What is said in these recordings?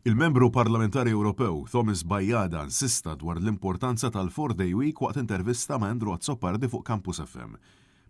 Il-Membru Parlamentari Ewropew Thomas Bajada insista dwar l-importanza tal-Four Day Week waqt intervista ma' Andrew Azzopardi fuq Campus FM.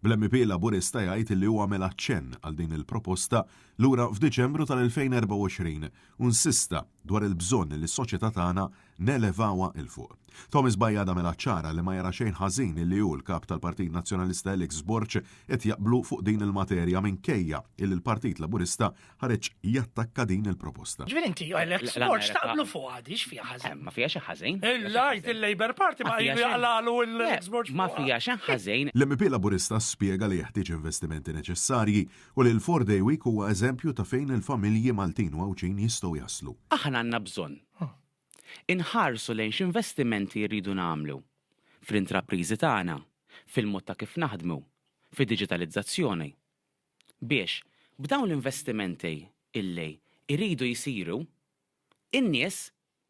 Bl-MEP Laburista jgħid li hu għamel aċċenn għal din il-proposta lura f'Diċembru tal-2024 u insista dwar il-bżonn li s-soċjetà tagħna nelevawha 'il fuq. Thomas Bajada għamilha ċara li ma jara xejn ħażin illi hu l-Kap tal-Partit Nazzjonalista Alex Borg qed jaqblu fuq din il-materja minkejja illi l-Partit Laburista ħareġ jattakka din il-proposta. Ġifieri inti u Alex Borg taqblu fuqha di x'fiha ħażin? Ma fiha xejn ħażin. Il-lajt il-Labour Party ma ilu jaqlalu l-Alex Borg. Ma fiha xejn ħażin. L-MEP Laburista spjega li jeħtieġ investimenti neċessarji u li l-Four Day Week huwa eżempju ta' fejn il-familji Maltin u Għawdxin jistgħu jaslu. Aħna għandna bżonn inħarsu lejn x'investimenti rridu nagħmlu fl-intrapriżi tagħna, fil-mod ta' kif naħdmu, fid-diġitalizzazzjoni, biex b'dawn l-investimenti illi jridu jsiru, in-nies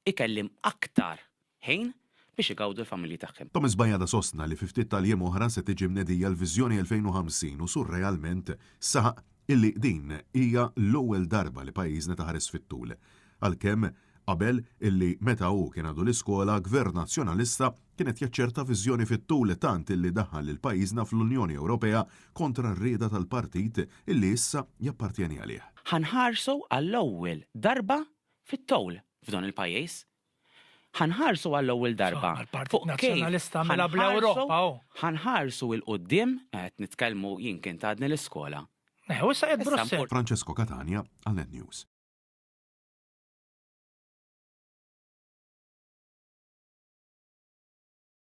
ikellim aktar ħin biex igawdu l-familji tagħhim. Thomas Bajada sostna li fi ftit tal-jiem oħra se tiġi mnedija l-Viżjoni 2050 u surrealment saħaq illi din hija l-ewwel darba li pajjiżna taħares fit-tul. Għalkemm qabel illi meta hu kien għadu l-iskola Gvern Nazzjonalista kien qed jaċċerta viżjoni fit-tul tant illi daħħal lil pajjiżna fl-Unjoni Ewropea kontra r-rieda tal-partit illi issa jappartjeni għalih. Ħa nħarsu għall-ewwel darba fit-tul f'dan il-pajjiż. Ħa nħarsu għall-ewwel darba fuq kif ħa nħarsu 'l quddiem, qed nitkellmu jien kien għadni l-iskola. U issa qiegħed Brussell. Francesco Catania għal Net News.